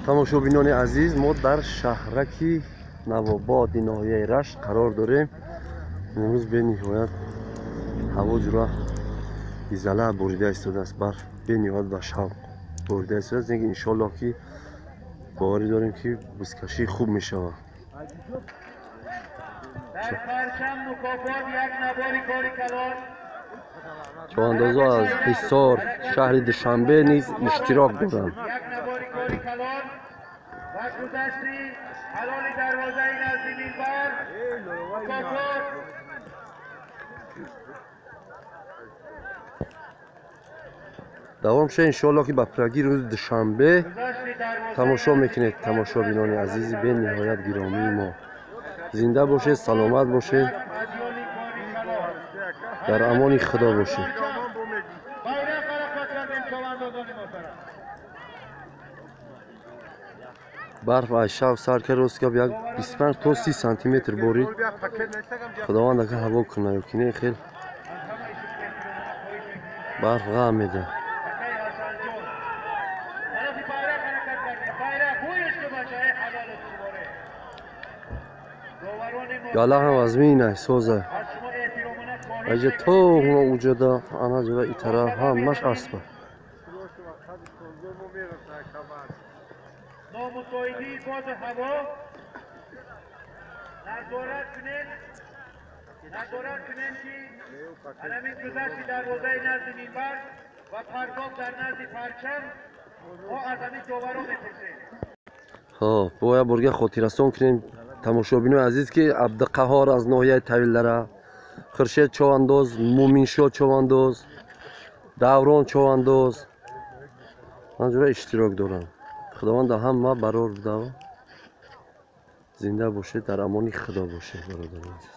Тамошобинони азиз, мо дар шаҳраки Навободи ноҳияи Рашт қарор дорем. Имрӯз бениҳоят ҳаво ҷура изала борида истодааст, барф бениҳоят ба шавқ борида истодааст. Лекин иншоаллоҳ ки боварӣ дорем ки бузкашӣ хуб мешавад. Човандозо аз Ҳисор, шаҳри Душанбе низ иштирок доранд. Давом шуда иншоаллоҳ ки ба пуррагӣ рӯзи душанбе тамошо мекунед. Тамошобинони азизи бениҳоят гиромии мо, зинда бошед, саломат бошед, дар амони худо бошед. Барф аз шаб сар кард, рост гап як 25 то 30 сантиметр борид. Худованд агар ҳаво кунад ё ки не, хел барф ғам медиҳад. Гала ҳам аз минай соза. Аҷа то уҷада, ана ҷуда и тараф ҳамаш аспа. نامساعدی باد هوا نظارت کنید، نظارت کنید که همین گذشت دروازه نزد منبر و پرتاب در نزد پرچم ما از همین داوران میپرسیم. خب باید برگه خاطررسان کنیم тамошобинои азиз ки Абдуқаҳор аз ноҳияи Тавилдара, Хуршед Човандоз, Муминшо Човандоз, Даврон Човандоз анҷура иштирок доранд. Худованд ҳама барор бидава. Зинда бошед, дар амони Худо бошед, бародарони азиз.